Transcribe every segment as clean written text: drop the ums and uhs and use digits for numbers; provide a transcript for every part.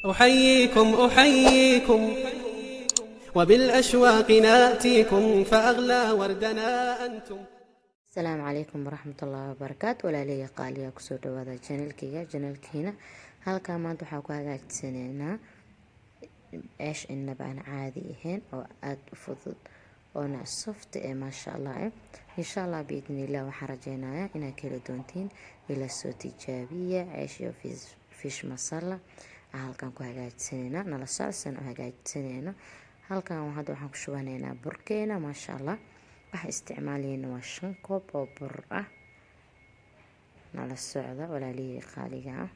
أحييكم أحييكم وبالأشواق ناتيكم فأغلى وردنا أنتم. Asalaamu calaykum waraxmatullaahi wabarakaatu. Walaaleyga qaaliga, kusoo dhawaada channelkeyga, channelkiina. Halkaa maanta waxaa ku hagaajisanaynaa ceesh inaba aan caadi ahayn oo aada u fudud oona soft ee, maasha Allah. Insha Allah, biidnillah, waxaan rajeynayaa inaad ka heli doontiin. Ila soo tijaabiya ceesh iyo fish masala aan halkan ku hagaajisanaynaa. Nala socodsan oo hagaajisanayno. Halkan hadda waxaan ku shubanaynaa burkeena, maasha Allah. Waxa isticmaalayna waa 5 koob oo bur ah. Nala socda, walaalihii qaaliga ah.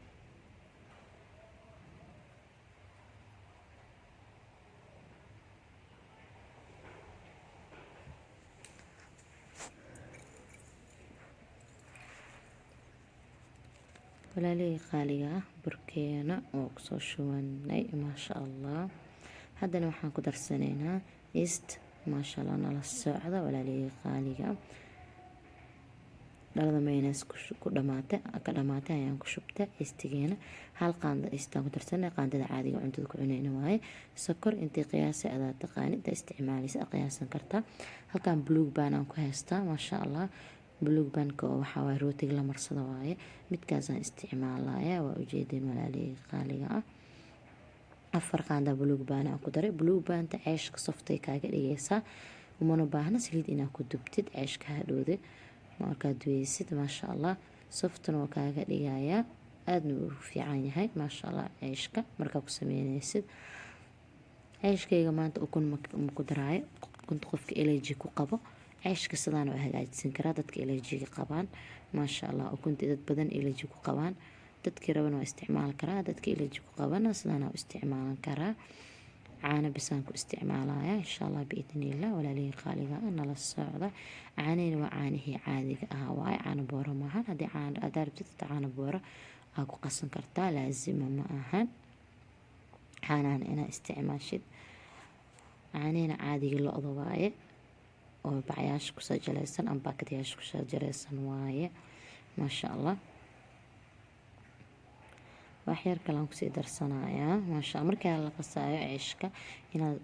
Walaalihii qaaliga ah, burkeena oo kusoo shubanay, maasha Allah. Haddana waxaan ku darsanaynaa yeast, maasha Allah. Nala socda, walaalihii qaaliga. Dhalada mayonnaise ku dhamaatay, ka dhamaatay ayaan ku shubtay yeastigeena. Hal qaanda yeastaan ku darsanay, qaandada caadiga cuntada ku cunayna waaye. Sokor intii qiyaasay adaa taqaani, intaa isticmaalaysa qiyaasan kartaa. Halkan Blue Band aan ku haystaa, maasha Allah. Blue Bandka oo waxaa waaye rootiga la marsado waaye, midkaasaan isticmaalaya. Waa ujeedin, walaalihii qaaliga ah. 4 qaanda Blue Band aan ku daray. Blue Bandta ceeshka softay kaaga dhigaysaa, umana baahna saliid inaad ku dubtid ceeshka hadhowde markaad duweysid, maasha Allah. Softna waa kaaga dhigayaa, aadna uu fiican yahay, maasha Allah, ceeshka markaa ku sameyneysid. Ceeshkayga maanta ukun ma ku daraayo. Ukunta qofka allergy ku qabo ceeshka sidaan waa hagaajisan karaa. Dadka allergyga qabaan, maasha Allah, ukunta dad badan allergy ku qabaan. Dadkii rabana waa isticmaali karaa, dadka allergy ku qabana sidaan u isticmaalan karaa. Caano bisaan ku isticmaalaya, insha Allah, biidnillah. Walaalihii qaaliga, nala socda. Caanihina waa caanihii caadiga ahaa waaye, caano booro maahan. Haddii caano hadaa rabtid, caano booro aa ku qasan kartaa, laazima ma ahan caanahan inaa isticmaashid. Caanihina caadigii lo-da waaye oo bacyaasha kusoo jalaysan ama baakadyaasha kusoo jalaysan waaye, maasha Allah. Waxyar kale aan kusii darsanayaa, maasha Allah. Markaa la qasaayo ceeshka, inaad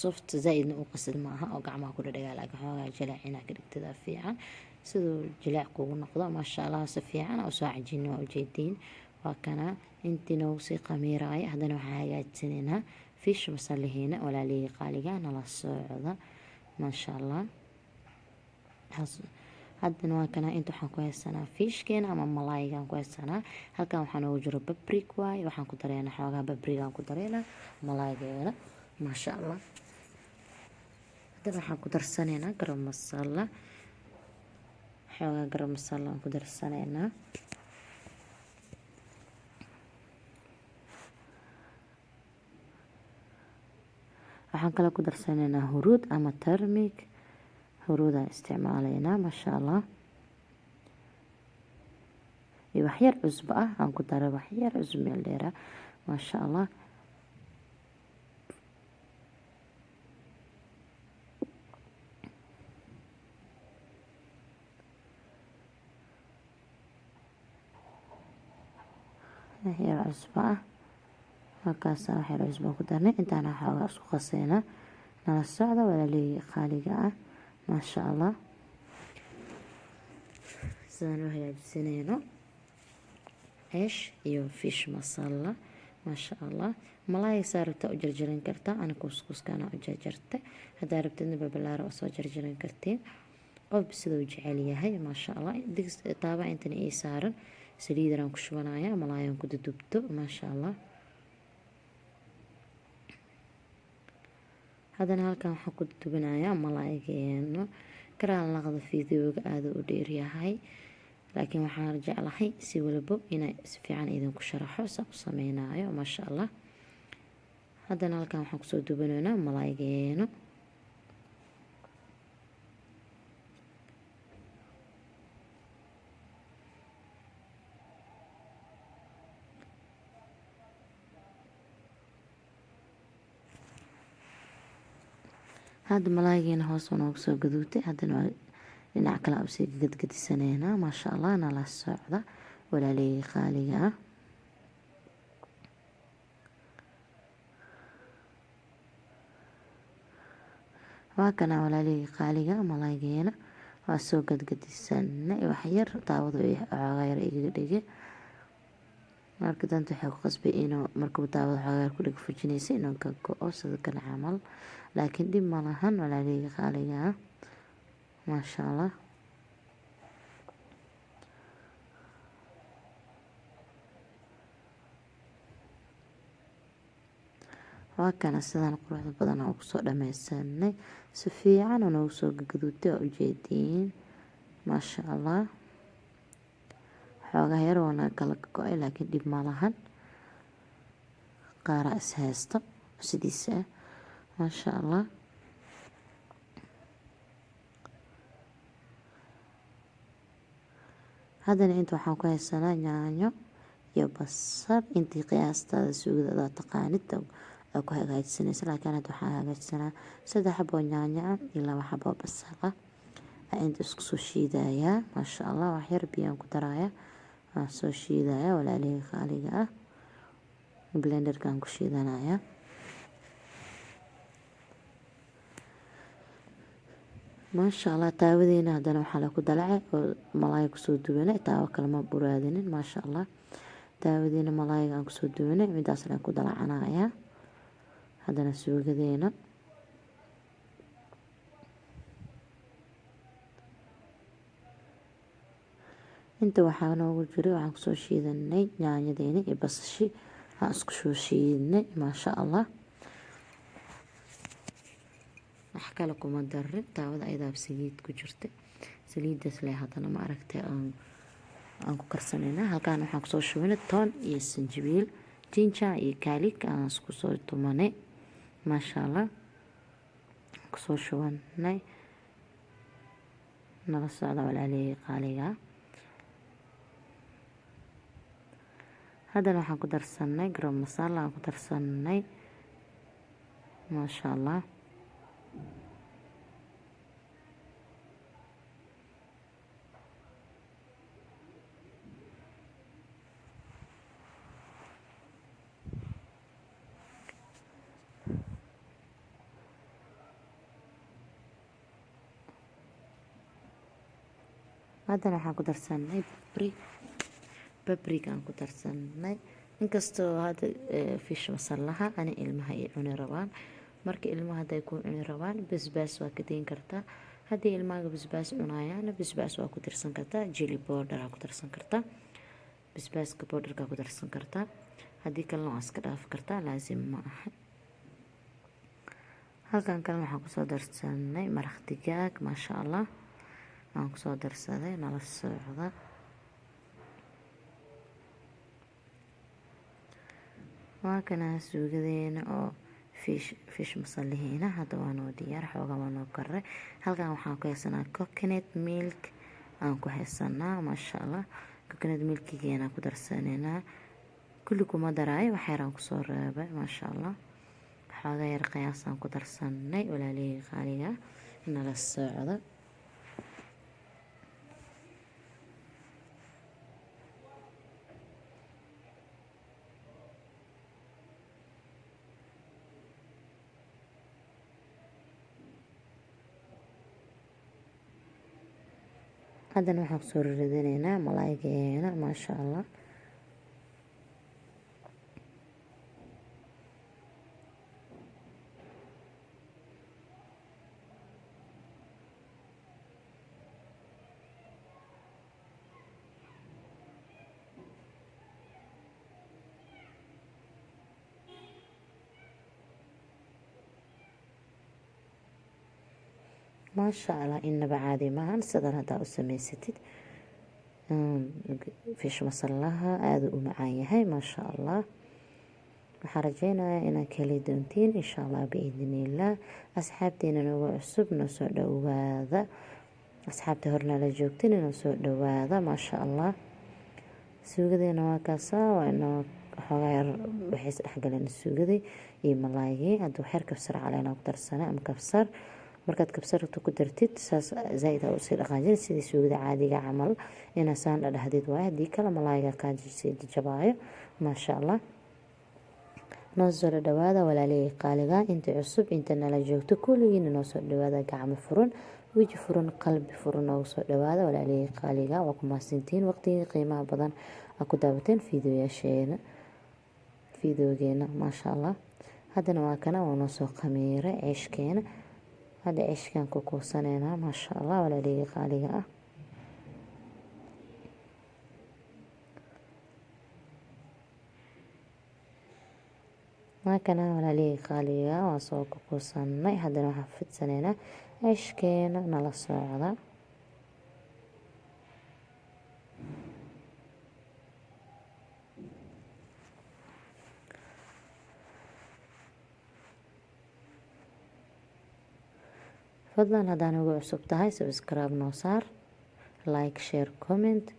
soft zaa-idna u qasid maaha oo gacmaha ku dhadhagaa, laakiin xoogaa jalaac inaad ka dhigtida fiican, siduu jilaac kugu noqdo, maasha Allah. Si fiican oo soo cajino, waa ujeediin. Waa kana intii noogu sii qamiiraaya. Haddana waxaan hagaajisanaynaa fish masalahiina. Walaalihii qaaliga, nala socda, maasha Allah. Haddana waa kana, inta waxaan ku haysanaa fishkeena ama malaaygaan ku haysanaa. Halkan waxaa noogu jiro paprika waaye. Waxaan ku dareynaa xoogaa paprikaan ku dareynaa malaaygeena, maasha Allah. Haddana waxaan ku darsanaynaa garam masala, xoogaa garam masala aan ku darsanaynaa. Waxaan kale ku darsanaynaa huruud ama turmeric. Huruudaan isticmaalaynaa, maasha Allah. Iyo waxyar cusbo ah aan ku daray, waxyar cusbo meel dheera, maasha Allah. Waxyar cusbo ah halkaasa, waxyar cusbo ku darnay. Intaana xoogaa isku qaseynaa. Nala socda, walaalihii qaaliga ah, maasha Allah. Sidaan u hagaajisanayno ceesh iyo fish masala, maasha Allah. Malaayga saa rabtaa u jarjaran kartaa, ana kuuskuuskaana u jarjartay. Haddaa rabtidna babalaara oo soo jarjaran kartiin, qof siduu jecel yahay, maasha Allah. Digsi taaba intana ii saaran, saliidaraan ku shubanaya malaayan ku dudubto, maasha Allah. Haddana halkan waxaan ku dudubanayaa malaaygeeno. Karaal naqda, videoga aada u dheeryahay, laakiin waxaan jeclahay si walbo inay si fiican idinku sharaxo saa u sameynayo, maasha Allah. Haddana halkan waxaan kusoo dubanaynaa malaaygeeno. Hadda malaayigiina hoos noogu soo gaduutay. Haddana waa dhinac kale usii gadgadisaneynaa, maasha Allah. Nala socda, walaaleyga qaaliga ah. Waa kana walaalihii qaaliga, malaygeena waa soo gadgadisanay. Waxyar taawada xoogaa yar igaga dhige. Marka danta waxay ku qasbay inuu markuu taawada xoogaa yar ku dhig fujinaysa inuu ka go-o sida kan camal, laakiin dhib ma lahan walaalihii qaaliga ah, maasha Allah. Waa kana sidaan quruxda badan aan kusoo dhameysanay, si fiican oo noogu soo gaduutay, waa ujeediin, maasha Allah. Xoogaa yar waana kala go-ay, laakiin dhib ma lahan. Qaaraa is haysto sidiisa ah, maasha Allah. Haddana inta waxaan ku haysanaa yaanyo iyo basal, intii qiyaastaada suugada adaa taqaanid aa ku hagaajisanaysa, laakiin hadda waxaan hagaajisanaa 3 xabo oo yaanyo ah iyo 2 xabo oo basal ah. Aa inta isku soo shiidayaa, maasha Allah. Wax yar biyaan ku darayaa, waan soo shiidayaa walaalihii qaaliga ah, blenderkaan ku shiidanayaa. Maasha Allah. Taawadeena haddana waxaa lagu dalacay oo malaay kusoo duwanay, taawo kale ma buraadinin, maasha Allah. Taawadeena malaayga aan kusoo duwanay midaas leen ku dalacanayaa. Haddana suugadeena inta waxaa noogu jiray, waxaan kusoo shiidanay yaanyadeena iyo basashi aan isku soo shiidnay, maasha Allah. Wax kale kuma darin, taawada ayadaaba saliid ku jirta, saliidaas leh haddana ma aragtay aan ku karsanayna. Halkaan waxaan kusoo shubinay toon iyo sanjabiil, ginger iyo garlic aan isku soo tumanay, maasha Allah, kusoo shubanay. Nala socda walaalihii qaaliga. Haddana waxaan ku darsanay garam masala aan ku darsanay, maasha Allah. Haddana waxaan ku darsanay paprika aan ku darsanay, inkastoo hadda fish masalaha ani ilmaha ay cuni rabaan. Marka ilmaha hadday ku cuni rabaan, basbaas waa ka dayn kartaa. Haddii ilmahaga basbaas cunayaan, basbaas waa ku darsan kartaa, chili powder aa ku darsan kartaa, basbaaska powderka ku darsan kartaa. Haddii kalena waa iska dhaafi kartaa, laasim ma aha. Halkan kalena waxaan kusoo darsanay maraq digaag, maasha Allah, aan kusoo darsaday. Nala socda. Waa kana suugadeena oo fish masalihiina hadda waa noo diyaar, xoogaa waa noo karay. Halkan waxaan ku haysanaa coconut milk aan ku haysanaa, maasha Allah. Coconut milkigeena ku darsanaynaa, kulli kuma daraayo, wax yaraan kusoo reebay, maasha Allah. Xoogaa yar qiyaasaan ku darsanay walaalihii qaaliga, nala socda. Haddana waxaan kusoo ridanaynaa malaaygeena, maasha Allah. Maasha Allah, inaba caadi maahan sidan haddaa u sameysatid fish masalaha, aada u macaan yahay, maasha Allah. Waxaan rajeynayaa inaad ka heli doontiin insha Allah biidniillah. Asxaabteena noogu cusub, noo soo dhawaada. Asxaabta horna la joogtin, inoo soo dhawaada, maasha Allah. Suugadeena waa kaasaa, waa inoo xoogaa yar waxay is dhexgaleen suugadii iyo malaygii. Hadda waxyar kabsar caleen ku darsanay ama kabsar. Markaad kabsarta ku dartid, saas zaaid aa usii dhaqaajin, sidii suugada caadiga camal inaa saan dhadhahdid waaye. Haddii kale malayga kaa sii jajabaayo, maasha Allah. Noo soo dhawaada walaalihii qaaliga, inta cusub, inta nala joogto, kulligiina noo soo dhawaada. Gacmo furan, weji furan, qalbi furan noogu soo dhawaada walaalihii qaaliga. Waa ku mahadsantihiin waqtigii qiimaha badan aa ku daawateen fiidiyoyaasheena, fiidiyogeena, maasha Allah. Haddana waa kana, waa noo soo khamiiray ceeshkeena. Hadda ceeshkaan ku kuusaneynaa, maasha Allah, walaalihii qaaliga ah. Waa kana walaalihii qaaliga, waa soo kukuusanay. Haddana waxaan fidsaneynaa ceeshkeena, nala socda. Fadlan haddaan ugu cusub tahay, subscribe noo saar, like, share, comment.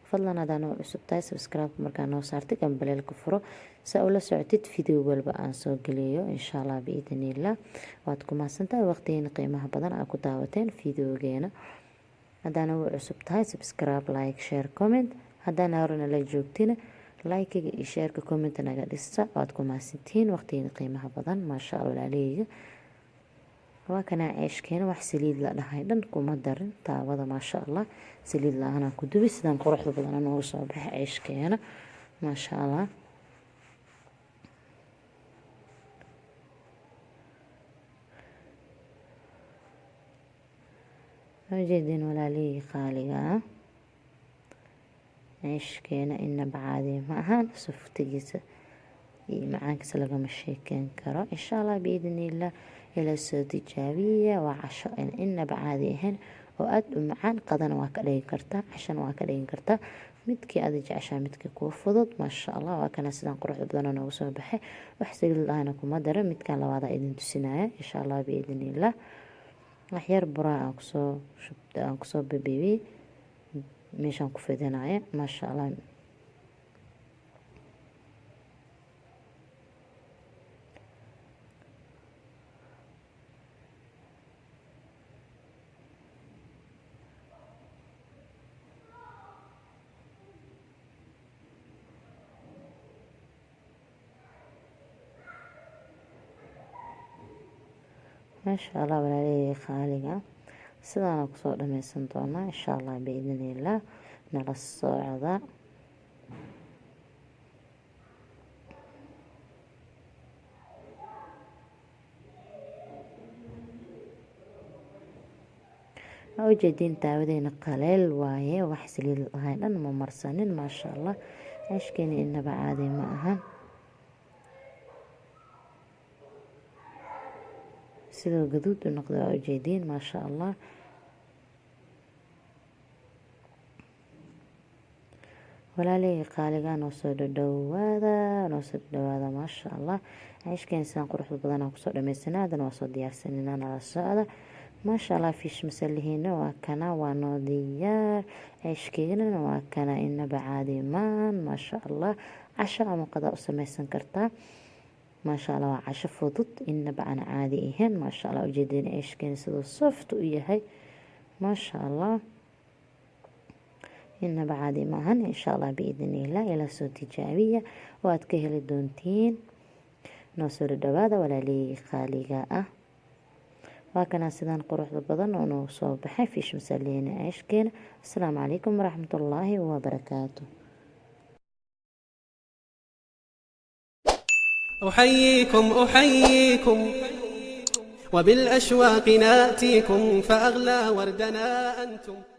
Fadlan haddaan ugu cusub tahay, subscribe markaa noo saartid, gambaleelka furo si ula socotid video walba aan soo geliyo, insha Allah biidnillah. Waad ku mahadsantahay waqtigiina qiimaha badan aa ku daawateen videogeena. Haddaan ugu cusub tahay, subscribe, like, share, comment. Haddaan horena la joogtina, like-iga iyo share-ka, comment naga dhisa. Waad ku mahadsantihiin waqtigiina qiimaha badan, maasha Allah. Walaalaheyga, waa kanaa ceeshkeena. Wax saliid la dhahay dhan kuma darin taawada, maasha Allah. Saliid la-aanaan ku dubi, sidaan quruxda badan noogu soo baxay ceeshkeena, maasha Allah. Ujeedin walaalihii qaaliga ah, ceeshkeena inaba caadi ma ahaan. Suftigiisa iyo macaankiisa lagama sheekeyn karo. Insha Allah biidnillah, ila soo tijaabiya. Waa casho inaba caadi ahayn oo aada u macaan. Qadana waa ka dhigi kartaa, cashana waa ka dhigi kartaa, midkii aad jeceshaa, midkii kuu fudud, maasha Allah. Waa kana sidaan quruxda badan noogu soo baxay, wax saliid ahna kuma daro. Midkan labaada idin tusinaya, insha Allah biidnillah. Waxyar buraa aan kusoo shubta, aan kusoo babeebiyey meeshaan ku fidinaya, maasha Allah. Maasha Allah, walaalahey qaaliga, sidaana kusoo dhameysan doonaa, insha Allah biidnillah. Nala socda. Waa ujeediin, taawadeena qaleel waaye, wax saliid lahayn dhan ma marsanin, maasha Allah. Ceeshkeena inaba caadi ma ahan. Sidoo gaduud u noqda waa ujeediin, maasha Allah. Walaalahey qaaliga, noo soo dhadhawaada, noo soo dhadhawaada, maasha Allah. Ceeshkeena sidaan quruxda badan aan kusoo dhameysanaa. Haddana waa soo diyaarsanina, nala socda, maasha Allah. Fish masalihiina waa kana, waa noo diyaar. Ceeshkeennana waa kana, inaba caadi maan, maasha Allah. Casho ama qadaa u sameysan kartaa, maasha Allah. Waa casho fudud, inaba aan caadi ahayn, maasha Allah. Ujeedina ceeshkeena siduu soft u yahay, maasha Allah, inaba caadi maahan. Insha Allah biidnillah, ila soo tijaabiya, waad ka heli doontiin. Noo soo dhadhawaada walaalihii qaaliga ah. Waa kana sidaan quruxda badan oo noogu soo baxay fish masaliina ceeshkeena. Asalaamu calaykum waraxmatullaahi wabarakaatu. أحييكم أحييكم وبالأشواق ناتيكم، فأغلى وردنا أنتم.